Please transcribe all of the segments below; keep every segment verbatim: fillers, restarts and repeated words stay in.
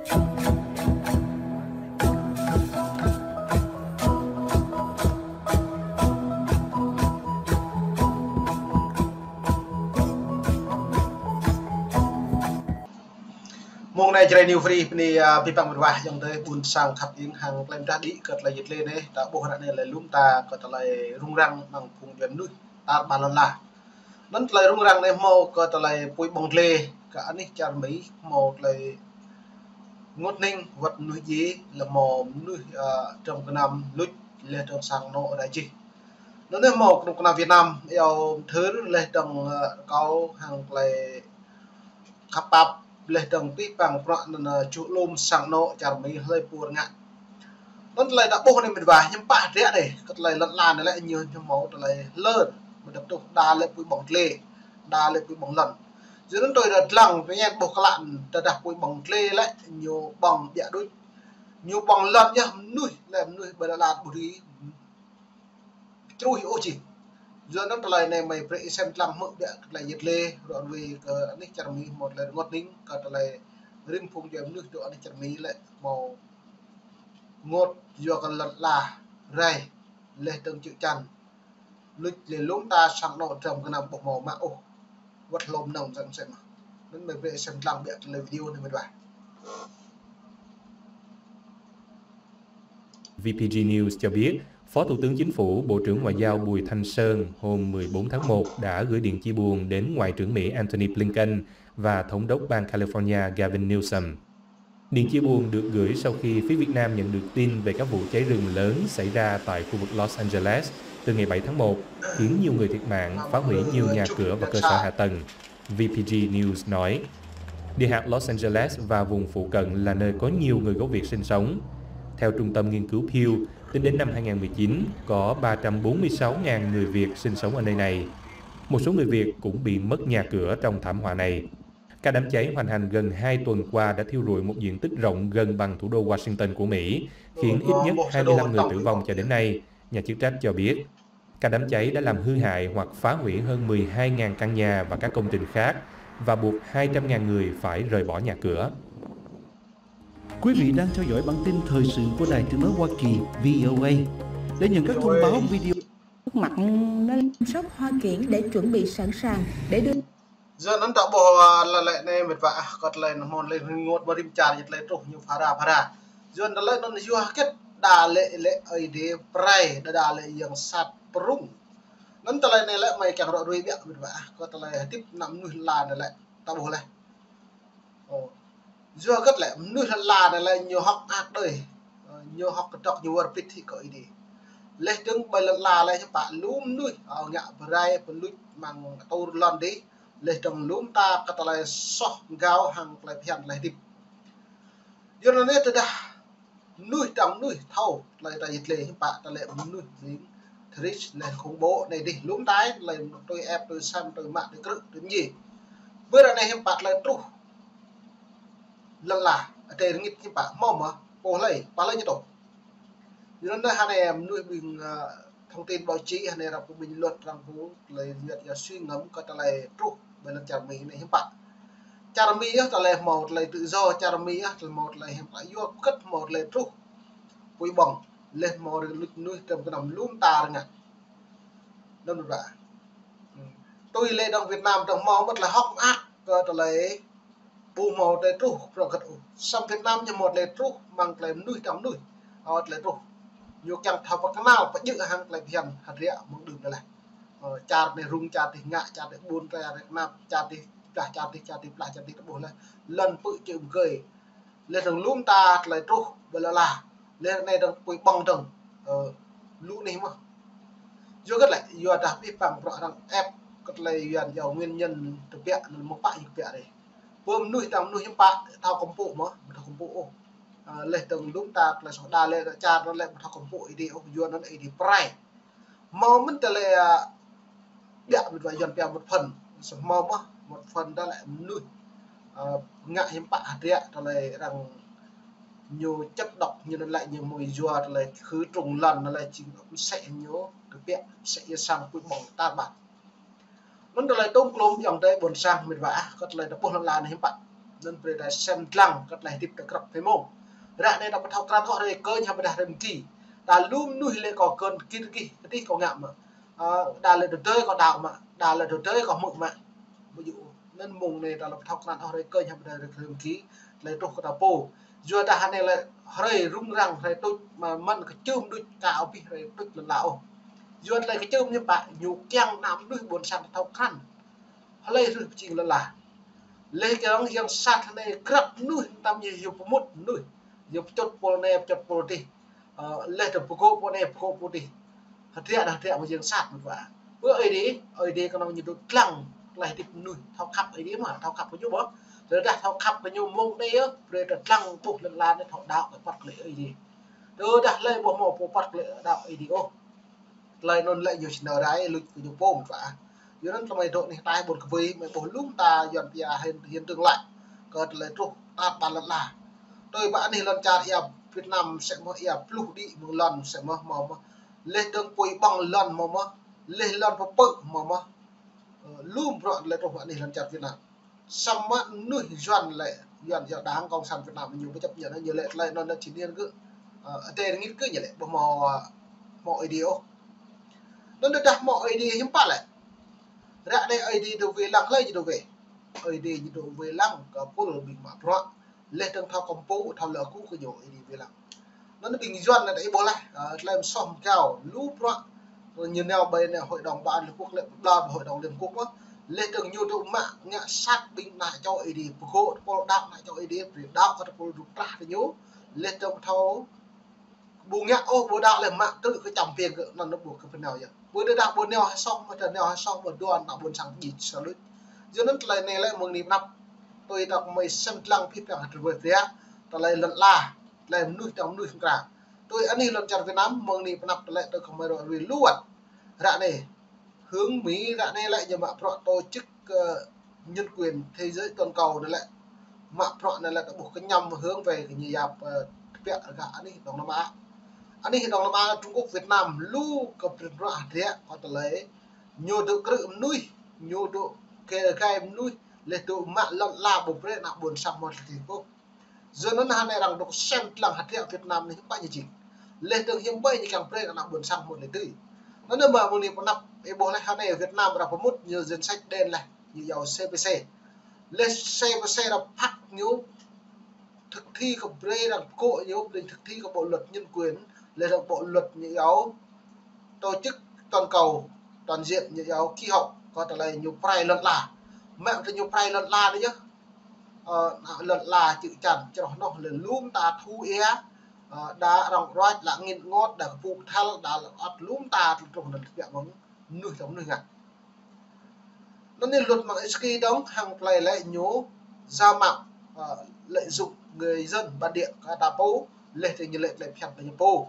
Mông anai Jrai New Free bơni, a, abih bang mĕt wa ayŏng adơi ƀuôn sang khăp ing hăng klem dah đĭ kơ tơlơi yit lê anai, ta ƀuh ră anai lĕ lŏm ta kơ tơlơi rŭng răng amăng phung djuai mơnuih tar ƀar lŏn ala. Anŭn tơlơi rŭng răng anai hmâo kơ tơlơi apui ƀơ̆ng glê kơ anih čar Mi, hmâo tơlơi rơngot hning wơ̆t mơnuih djiê, laih hmâo mơnuih, a, dram gơnam luč, laih dơ̆ng sang anŏ rai jih. Anŭn anai hmâo kơnuk kơna Việt Nam, iâu mơthưr laih dơ̆ng, a, rơkâo hăng tơlơi khăp pap laih dơ̆ng abih bang bruă anŭn, a, čuh lŏm sang anŏ čar Mi hlơi pô ngă. Anŭn tơlơi ta ƀuh anai mĕt wa, hiư̆m pă hơdră anai, kơ tơlơi lŏn ala anai lĕ ñu, ñu hmâo tơlơi hlơr, mơ̆ng dăp tuh đa lĕ apui ƀơ̆ng glê, đa lĕ apui ƀơ̆ng lŏn. Yua anŭn tui ta lăng, pơñen ƀuh klă, tơdah apui ƀơ̆ng glê lĕ ñu ƀơ̆ng ƀiă đôč. Ñu ƀơ̆ng lŏn yơh mơnuih, lĕ mơnuih ƀơi lŏn ala ƀu dưi truh ôh čih. Yua anŭn tơlơi anai mơi brơi ih sem lăng hmư̆ biă kơ tơlơi yit lê, ră ruai kơ anih čar Mi hmâo tơlơi rơngot hning, kơ tơlơi rĭm phung djuai mơnuih dŏ anih čar Mi lĕ hmâo rơngot yua kơ lŏn ala rai, laih dơ̆ng čư̆ čan. Luč lĕ lŏm ta sang anŏ dram gơnam ƀu hmâo mă ôh. Wơ̆t hlô mơnơ̆ng mơsĕ mơsĕ mơ̆n. Anŭn mơi brơi sem lăng biă kơ tơlơi video anai mĕt wa. vê pê giê News cho biết, Phó Thủ tướng Chính phủ, Bộ trưởng Ngoại giao Bùi Thanh Sơn hôm mười bốn tháng một đã gửi điện chia buồn đến Ngoại trưởng Mỹ Antony Blinken và Thống đốc bang California Gavin Newsom. Điện chia buồn được gửi sau khi phía Việt Nam nhận được tin về các vụ cháy rừng lớn xảy ra tại khu vực Los Angeles từ ngày bảy tháng một, khiến nhiều người thiệt mạng, phá hủy nhiều nhà cửa và cơ sở hạ tầng, vê pê giê News nói. Địa hạt Los Angeles và vùng phụ cận là nơi có nhiều người gốc Việt sinh sống. Theo Trung tâm Nghiên cứu Pew, tính đến năm hai nghìn mười chín, có ba trăm bốn mươi sáu ngàn người Việt sinh sống ở nơi này. Một số người Việt cũng bị mất nhà cửa trong thảm họa này. Các đám cháy hoành hành gần hai tuần qua đã thiêu rụi một diện tích rộng gần bằng thủ đô Washington của Mỹ, khiến ít nhất hai mươi lăm người tử vong cho đến nay, nhà chức trách cho biết. Các đám cháy đã làm hư hại hoặc phá hủy hơn mười hai ngàn căn nhà và các công trình khác và buộc hai trăm ngàn người phải rời bỏ nhà cửa. Quý vị đang theo dõi bản tin thời sự của Đài Tiếng nói Hoa Kỳ, V O A. Để nhận các thông báo video Trước mặt nó chăm sóc Hoa Kiển để chuẩn bị sẵn sàng để đưa Yua anŭn ta ƀuh, a, lĕ lĕ anai mĕt wa ah, kơ tơlơi anŭn hmâo tơlơi rơngot mơ̆ng rĭm čar, tơlơi truh ñu phara phara. Yua anŭn tơlơi anŭn yua hơget đa lĕ lĕ Ơi Adai pơrai, đa đa lĕ yang sat pơrŭng. Anŭn tơlơi anai lĕ mơi kiăng ră ruai biă mĕt wa ah, kơ tơlơi hơdip ană mơnuih lăn anai lĕ ta ƀuh laih. Ơ. Yua hơget lĕ mơnuih lăn ala anai lĕ ñu hơ̆k mơak đơi. Ơ, ñu hơ̆k kơdŏk ñu wơr bĭt hĭ kơ Ơi Adai. Laih dơ̆ng ƀơi lăn ala lĕ hiư̆m pă lu mơnuih, ơ, ngă pơrai pơluč amăng atur lŏn dih. Laih dơ̆ng lu mơta kơ tơlơi soh rơgao hăng tơlơi phiăn tơlơi hơdip. Yua anŭn anai tơdah mơnuih dơ̆ng mơnuih thâo tơlơi ta yit lê hiư̆m pă tơlơi mơnuih ƀing terrorist laih khủng bố anai dih lu mơta tơlơi tui ĕp tui sem tui mă tui krư̆ tui mơñi. Bơ ră anai hiư̆m pă tơlơi truh lăn ala, adai rơngit hiư̆m pă hmâo mơ̆, pô hlơi, pă hlơi ñu tŭ. Yua anŭn anai hơnai mơnuih ƀing, ơ, thông tin báo chí hơnai arăng pơmĭn luật arăng pơtô tơlơi yua tơlơi suy ngẫm kơ tơlơi truh ƀơi lŏn čar Mi anai hiư̆m pă. Čar Mi yơh tơlơi hmâo tơlơi tự do, čar Mi yơh tơlơi hmâo tơlơi hiư̆m pă yua hơget hmâo tơlơi truh apui ƀơ̆ng, laih hmâo rơngot mơnuih dram gơnam lu mơta rơngot. Anŭn mĕt wa. Tui lĕ dơ̆ng Việt Nam dơ̆ng hmâo mơ̆ tơlơi hơ̆k mơak kơ tơlơi ƀu hmâo tơlơi truh prŏng kơt ôh. Samơ̆ Việt Nam ñu hmâo tơlơi truh amăng tơlơi mơnuih dơ̆ng mơnuih. Ơ, tơlơi truh. Ñu kiăng thâo pơkơnăl pơjơ̆ hăng tơlơi phiăn hơdră mơ̆ng đưm tơlơi. Ơ, čar anai rŭng, čar dih ngă, čar dih ƀun, čar dih kơnăp, čar dih plah, čar dih, čar dih plah, čar dih tơƀuh laih. Lŏn pư̆ čư̆ mơgơi. Laih dơ̆ng lu mơta tơlơi truh ƀơi lŏn ala. Laih anai dơ̆ng apui ƀơ̆ng dơ̆ng. Ơ, lu anih mơ̆. Yua hơget lĕ, yua dah abih bang bruă arăng ĕp kơ tơlơi yua anŭn yua nguyên nhân tơbiă anŭn mơ̆ pă ñu kơbiă rai. Pô mơnuih dơ̆ng mơnuih hiư̆m pă thâo kơmpŭ mơ̆, ƀu thâo kơmpŭ ôh. Ơ, laih dơ̆ng lu mơta tơlơi soh đa lĕ čar anŭn lĕ ƀu thâo kơmpŭ Ơi Adai ôh, yua anŭn Ơi Adai pơrai. Hmâo mơ̆n tơlơi, a, biă mĕt wa Yuan pia một phần, samơ̆ hmâo mơ̆ một phần đa lĕ mơnuih, a, ngă hiư̆m pă hơdră tơlơi arăng ñu chất độc ñu anŭn lĕ ñu mơ̆ yua tơlơi khử trùng lŏn anŭn lĕ jing mơsĕ ñu kơbiă mơsĕ yua sang apui ƀơ̆ng tar ƀar. Anŭn tơlơi tôm klôm ayŏng adơi ƀôn sang mĕt wa ah, kơ tơlơi ta ƀuh lăn ala anai hiư̆m pă. Anŭn brơi ta sem lăng kơ tơlơi hơdip ta krăp pơmô. Ră anai ta ƀu thâo krăn ôh hrơi kơnh hă ƀôdah hrơi mơgi. Ta lu mơnuih lĕ kâo kơnh kit kih kơdih kâo ngă mă. Ơ, đa lĕ tơdơi kâo đaŏ mă, đa lĕ tơdơi kâo hmư̆ mă. Ƀu djơ̆. Anŭn mông anai ta ƀu thâo krăn ôh hrơi kơnh hă ƀôdah hrơi mơgi, tơlơi truh kơ ta pô. Yua dah anai lĕ hrơi rŭng răng, hrơi tuč mă mơ̆n kơčưm đôč ka abih hrơi tuč lŏn la ôh. Yua tơlơi kơčưm ñu pă, ñu kiăng ană mơnuih ƀôn sang ta thâo krăn hlơi hrih pơjing lŏn la. Leh kiăng yang sat anai krăp mơnuih, tam ñu yua pơmŭt mơnuih, yua pơčŭt pô anai pơčŭt pô adih. Ơ, leh tơ pơgô̆ pô anai pơgô̆ pô adih. Hơdră dah hơdră mơ̆ng yang sat mơ̆n wa. Pơ Ơi Adai, Ơi Adai kơnơ̆ng ñu dŏ lăng tơlơi hơdip mơnuih, thâo khăp Ơi Adai mă, thâo khăp kơ ñu ƀơh. Tơdah thâo khăp kơ ñu mông anai yơh, brơi ta lăng ƀuh lŏn la anai thâo đaŏ kơ păt tơlơi Ơi Adai. Tơdah hlơi ƀu hmâo pô păt tơlơi đaŏ Ơi Adai ôh, tơlơi anŭn lĕ ñu sĭt nao rai luč kơ ñu pô mơ̆n wa. Yua anŭn tơlơi mơi dŏ anih ataih ƀôn kơbơi, mơi ƀuh lŏm ta Yuan pia hên, hên tương lai. Kơ tơlơi truh tat ƀar lŏn la. Tui ƀă anih lŏn čar ia Việt Nam sĕ mơ̆ ia pluh đĭ mơ̆ng lŏn sĕ mơ̆ hmâo mơ̆. Leh dơ̆ng apui ƀơ̆ng lŏn hmâo mơ̆. Leh lŏn pơpư̆ hmâo mơ̆. Ơ, lŏm bruă tơlơi truh ƀă anih lŏn čar Việt Nam. Samơ̆ mơnuih Yuan lĕ, Yuan, Yuan Đảng Cộng sản Việt Nam ñu ƀu chấp nhận, ñu lĕ tơlơi anŭn anŭn či niên kơ, ơ, adai rơngit kơ ñu lĕ, ƀu hmâo, ơ, hmâo Ơi Adai ôh. Anŭn tơdah hmâo Ơi Adai hiư̆m pă lĕ. Ră anai Ơi Adai dŏ wai lăng hlơi ñu dŏ wai. Ơi Adai ñu dŏ wai lăng kơ pôl ƀing mă bruă. Leh dơ̆ng thâo kơmpŭ, thâo lơ kơ ñu Ơi Adai wai lăng. Anŭn ƀing Yuan anai ta ƀuh leh, ơ, tơlơi mơsoh mơgao, lu bruă. Ñu nao ƀơi anai Hội đồng Bảo an Liên Hợp Quốc lĕ, ƀlŏr Hội đồng Liên Hợp Quốc mơ̆. Leh dơ̆ng ñu dŏ mă ngă sat ƀing ană čô Ơi Adai, pơgô̆ tơpul đaŏ ană čô Ơi Adai, brơi đaŏ kơ tơpul dŏ trah kơ ñu. Leh dơ̆ng thâo ƀu ngă ôh, ƀu đaŏ leh mă krư̆ kơ čăm piêng kơ anŭn ƀu kơ pơnao yơh. Ƀu đaŏ ƀu nao hơsoh, mă ta nao hơsoh, ƀu đuaĭ ană ƀôn sang ƀu sa luč. Yua anŭn tơlơi anai lĕ mơ̆ng anai pơnăp. Tui ta kơ mơi sem lăng pih păng hơdrơi brơi pia, tơlơi lŏn la, tơlơi mơnuih tơ̆ng mơnuih mơkra. Tui anih lŏn čar Việt Nam, mơ̆ng anai pơnăp tơlơi tui kơ mơi rŏ rui luat. Ră anai, hơ̆ng Mi ră anai lĕ ñu mă bruă tổ chức, ơ, nhân quyền thế giới toàn cầu anai lĕ. Mă bruă anai lĕ ta ƀuh kơñăm hơ̆ng wai kơ ñu yap, ơ, tơbiă rơgah anih Đông Nam Á. Anih Đông Nam Á Trung Quốc Việt Nam lu kơ prin bruă hơdră kơ tơlơi. Ñu dŏ krư̆ mơnuih, ñu dŏ kơ gai mơnuih, leh dŏ mă lŏn la ƀu brơi ană ƀôn sang hmâo tơlơi tui pô. Yua anŭn hơnai arăng dŏ sem lăng hơdră Việt Nam anai hiư̆m pă ñu jing. Leh dơ̆ng hiư̆m pă ñu kiăng brơi ană ƀôn sang hmâo tơlơi tui. Anŭn mơ̆ mơ̆ng anai pơnăp ih ƀuh leh hơnai Việt Nam arăng pơmŭt ñu danh sách đen leh, ñu yua C P C. Leh C P C arăng phak ñu thực thi kơ brơi arăng pơgô̆ ñu, brơi thực thi kơ bộ luật nhân quyền, leh dơ̆ng bộ luật ñu yua tổ chức toàn cầu, toàn diện ñu yua khí hậu, kơ tơlơi ñu prai lŏn la. Mă tơ ñu prai lŏn la anai yơh. Ơ, ană lŏn la čư̆ čan, čroh noh lĕ lŏm ta thu ia, ơ, đa rŏng ruăč, đa ngĭn ngot, đa kơpŭ kơthăl, đa lŏn ăt lŏm ta tơl truh anŭn tơbiă mơ̆ng mơnuih tơ̆ng mơnuih ngă. Anŭn anai luật mơ̆ng Êsêki dơ̆ng hăng tơlơi lĕ ñu giả mạo, ơ, lợi dụng người dân bản địa kơ ta pô, leh tơ ñu lĕ tơlơi phiăn kơ ñu pô.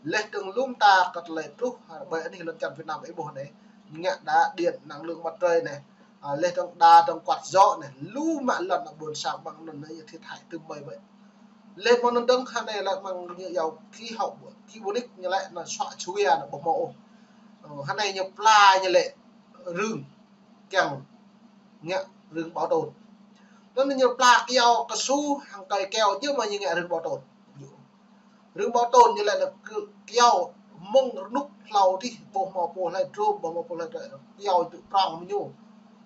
Leh dơ̆ng lŏm ta kơ tơlơi truh, ơ, ƀơi anih lŏn čar Việt Nam ih ƀuh anai, ngă đa điện năng lượng mặt trời anai, ơ, leh dơ̆ng đa dơ̆ng quạt gió anai, lu mă lŏn ană ƀôn sang ƀăng anŭn anai thiệt hại tơm ƀơi ƀơi. Leh mơ̆ng anŭn dơ̆ng hơnai lĕ mơ̆ng ñu yua khí hậu, khí ƀu nik ñu lĕ anŭn sua čua anŭn ƀu hmâo ôh. Ơ, hơnai ñu pla ñu lĕ rưng kiăng ngă rưng bảo tồn. Anŭn ñu pla kyâo kơsu hăng kơi keo jơ̆ mơ̆ ñu ngă rưng bảo tồn. Rưng bảo tồn ñu lĕ anŭn kơ kyâo mơ̆ng rơnŭk hlâo adih ƀu hmâo pô hlơi drôm, ƀu hmâo pô hlơi kyâo tŭ prong mơ̆ng ñu.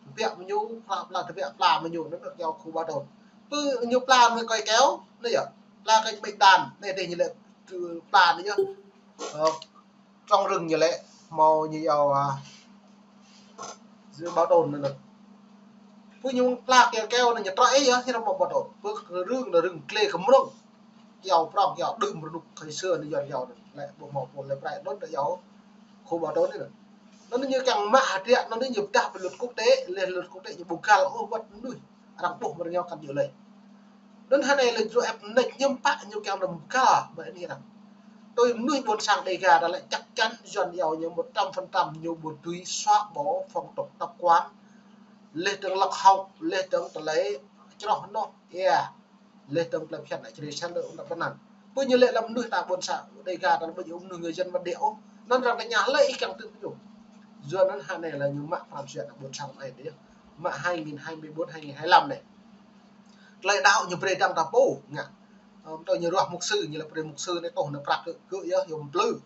Tơbiă mơ̆ng ñu, pla, pla, tơbiă pla mơ̆ng ñu, anŭn kyâo khu bảo tồn. Pơ ñu pla mơ̆ng kơi keo, anai yơh. Pla kơi ƀĕ đan, anai adih ñu lĕ pla anai yơh. Ơ, trong rừng ñu lĕ hmâo ñu yua, ơ, rưng bảo tồn anŭn. Pơ ñu pla kyâo kyâo anŭn ñu trŏ ih yơh, ñu hmâo bảo tồn. Pơ rưng anŭn rưng tlê kơ mrŏng. Kyâo prong, kyâo đưm rơnŭk khơi sơ anŭn yua kyâo anŭn. Lĕ ƀu hmâo pô lĕ prai anŭn tơ yua khu bảo tồn anŭn. Anŭn ñu kiăng mă hơdră, anŭn ñu pơdah pơ luật quốc tế, leh luật quốc tế ñu ƀu găl ôh wơ̆t mơnuih. Arăng ƀuh mơ̆ng ñu kăn djơ̆ lơi. Anŭn hơnai lĕ djru ĕp nĕč hiư̆m pă ñu kiăng đăm găl ƀơi anih arăng. Tui mơnuih ƀôn sang Đêga ta lĕ chắc chắn Yuan yua ñu một trăm phần trăm ñu ƀu dưi xóa bỏ phong tục tập quán. Leh dơ̆ng lăk hŏk, leh dơ̆ng tơlơi čroh noh ia. Leh dơ̆ng tơlơi phiăn ană čơrê sel lơ ung đăp pơnăn. Pơ ñu lĕ lăm mơnuih ta ƀôn sang Đêga ta lĕ ƀu djơ̆ mơnuih người dân bản địa ôh. Anŭn arăng tơña hlơi ih kiăng tŭ pơ ñu. Yua anŭn hơnai lĕ ñu mă pran jua ană ƀôn sang anai dih. Mă hai nghìn hai mươi bốn, hai nghìn hai mươi lăm anai. Tơlơi đaŏ ñu brơi dăng ta pô, ngă. Ơ, tơ ñu ruah mục sư, ñu lĕ brơi mục sư anai tŏh anai prăk kơ, kơ yơh, yơh plư.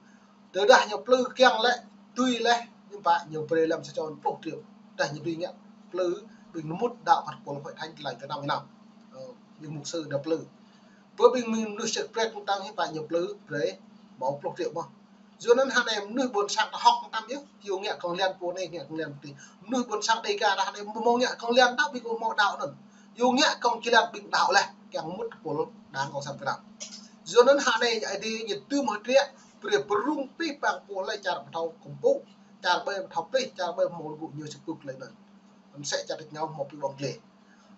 Tơdah ñu plư kiăng lĕ, tui lĕ, ñu pă ñu brơi lăm sa čô pluh triệu. Tơdah ñu tui ngă plư, ƀing mŭt đaŏ phat pôl Hội Thánh Tin Lành Việt Nam anai. Ơ, ƀing mục sư anai plư. Bơ ƀing mơnuih sek prek tơ̆ng ñu pă ñu plư, brơi, hmâo pluh triệu mơ̆n. Yua anŭn hơnai mơnuih ƀôn sang ta hŏk tăm yơh, yua ngă kông lian pô anai, ngă kông lian pô adih. Mơnuih ƀôn sang Dêga ta hơnai hmâo ngă kông lian ta ƀing kơ hmâo đaŏ anŭn. Yua ngă kông či lian ƀing đaŏ lĕ, kiăng mŭt pôl Đảng Cộng sản Việt Nam. Yua anŭn hơnai Ơi Adai ñu tŭ mơ̆ triă, brơi pơrŭng pih păng pô lĕ čar pơthâo kơmpŭ, čar ƀơi pơthâo plih, čar ƀơi hmâo lu gŭ ñu sĭt pŭk lĕ anŭn. Anŭn sĕ čar tĕt ngao hmâo pih ƀong gleh.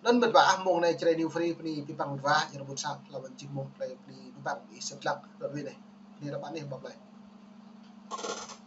Anŭn mĕt wa ah mông anai Jrai New Free bơni pih păng mĕt wa, yua ƀôn sang, lăm anŭn jing mông tơlơi bơni pih păng ih sĭt lăng, rơwang anai. Bơni rơbat anai, bye bye.